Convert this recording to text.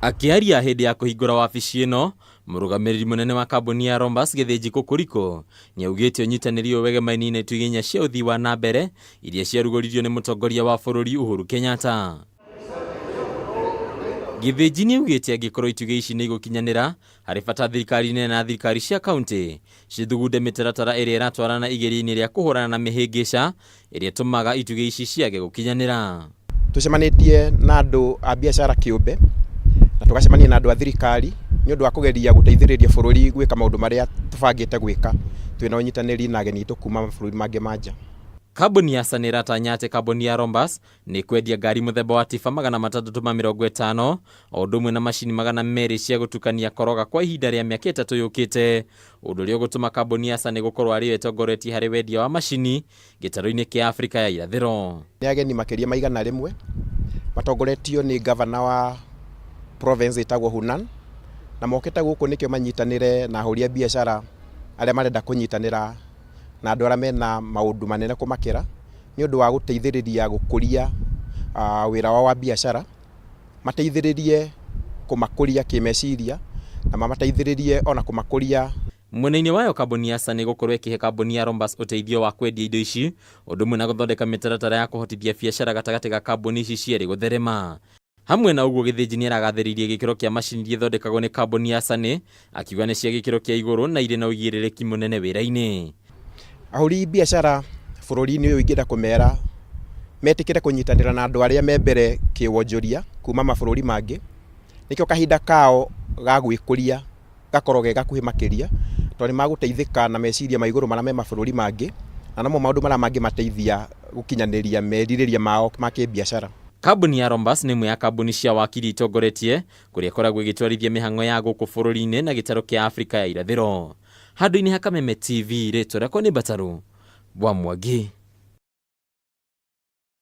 Akĩaria hĩndĩ ya kũhingũra wabici ĩno, mũrũgamĩrĩri mũnene wa kambuni ya Rombas Gĩthĩnji Kũkũrikũ nĩaugĩte ũnyitanĩri ũyũ wegemainie na itugĩ inya cia ũthii wa na mbere iria ciarugũririo nĩ mũtongoria wa bũrũri Uhuru Kenyatta. Gĩthĩnji nĩaugĩte angĩkorwo itugĩ ici nĩigũkinyanĩra, harĩ bata thirikari nene na thirikari cia kauntĩ cithugunde mĩtaratara ĩrĩa ĩratwarana igeria-inĩ rĩa kũhũrana na mĩhĩngĩca ĩrĩa ĩtũmaga itugĩ ici ciage gũkinyanĩra. Tũcemanĩtie na andũ a biacara kĩũmbe na tũgacemania na andũ a thirikari nĩ ũndũ wa kũgeria gũteithĩrĩria bũrũri gwĩka maũndũ marĩa tũbangĩte gwĩka twĩna ũnyitanĩri na ageni aitũ kuma mabũrũri mangĩ ma nja. Kambuni ya Sany ĩratanya atĩ kambuni ya Rombas nĩ kwendia ngari mũthemba wa tiba 650 o ũndũ ũmwe na macini 200 cia gũtukania koroga kwa ihinda rĩa mĩaka 3 yũkĩte, ũndũ ũrĩa ũgũtũma kambuni ya Sany gũkorwo arĩ yo ĩtongoretie harĩ wendia wa macini gĩtarũ-inĩ kĩa Afrika ya irathĩro. Nĩ ageni makĩria ma 100 matongoretio nĩ ngavana wa province ĩtagwo Hunan, na mokĩte gũkũ nĩkĩo manyitanĩre na ahũri a biacara arĩa marenda kũnyitanĩra na andũ arĩa mena maũndũ manene kũmakĩra nĩ ũndũ wa gũteithĩrĩria gũkũria wĩra wao wa biacara, mateithĩrĩrie kũmakũria kĩmeciria na mamateithĩrĩrie ona kũmakũria. Mwena-inĩ wayo kambuni ya Sany gũkorwo ĩkĩhe kambuni ya Rombas ũteithio wa kwendia indo ici, ũndũ ũmwe na gũthondeka mĩtaratara ya kũhotithia biacara gatagatĩ ga kambuni ici cierĩ gũtherema. Hamwe na ũguo Gĩthĩnji nĩaragathĩrĩirie gĩkĩro kĩa macini iria ithondekagwo nĩ kambuni ya Sany, akiuga nĩ cia gĩkĩro kĩa igũrũ na irĩ na ũigĩrĩrĩki mũnene wĩra-inĩ. Ahũri biacara bũrũri-inĩ ũyũ ingĩenda kũmera metĩkĩre kũnyitanĩra na andũ arĩa me mbere kĩwonjoria kuma mabũrũri mangĩ, nĩkĩo kahinda kao ga gwĩkũria gakorwo ge gakuhĩ makĩria, tondũ nĩ magũteithĩka na meciria ma igũrũ marĩa me mabũrũri mangĩ, na nomo maũndũ marĩa mangĩmateithia gũkinyanĩria merirĩria mao ma kĩbiacara. Kambuni ya Rombas nĩ ĩmwe ya kambuni cia waki iria itongoretie kũrĩa ĩkoragwo ĩgĩtwarithia mĩhang'o ya gũkũ bũrũri-inĩ na gĩtarũ kĩa Afrika ya irathĩro. Handũ-inĩ ha Kameme TV, rĩtwa rĩakwa nĩ Mbatarũ wa Mwangi.